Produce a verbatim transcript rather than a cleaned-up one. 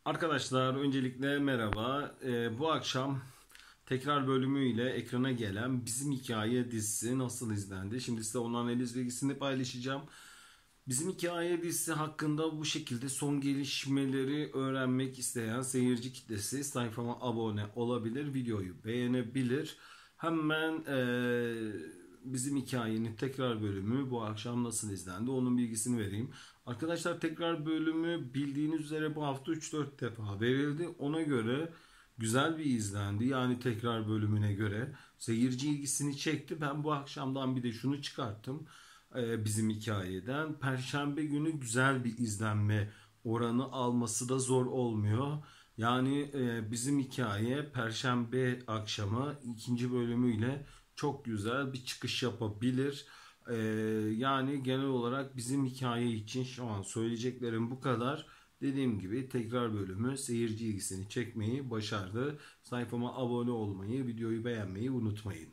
Arkadaşlar, öncelikle merhaba. Ee, bu akşam tekrar bölümüyle ekrana gelen Bizim Hikaye dizisi nasıl izlendi? Şimdi size onun analiz bilgisini paylaşacağım. Bizim Hikaye dizisi hakkında bu şekilde son gelişmeleri öğrenmek isteyen seyirci kitlesi sayfama abone olabilir, videoyu beğenebilir. Hemen eee, Bizim Hikayenin tekrar bölümü bu akşam nasıl izlendi, onun bilgisini vereyim. Arkadaşlar, tekrar bölümü bildiğiniz üzere bu hafta üç dört defa verildi. Ona göre güzel bir izlendi. Yani tekrar bölümüne göre seyirci ilgisini çekti. Ben bu akşamdan bir de şunu çıkarttım. Ee, Bizim Hikayeden Perşembe günü güzel bir izlenme oranı alması da zor olmuyor. Yani e, Bizim Hikaye Perşembe akşamı ikinci bölümüyle çok güzel bir çıkış yapabilir. Ee, yani genel olarak Bizim Hikaye için şu an söyleyeceklerim bu kadar. Dediğim gibi, tekrar bölümü seyirci ilgisini çekmeyi başardı. Sayfama abone olmayı, videoyu beğenmeyi unutmayın.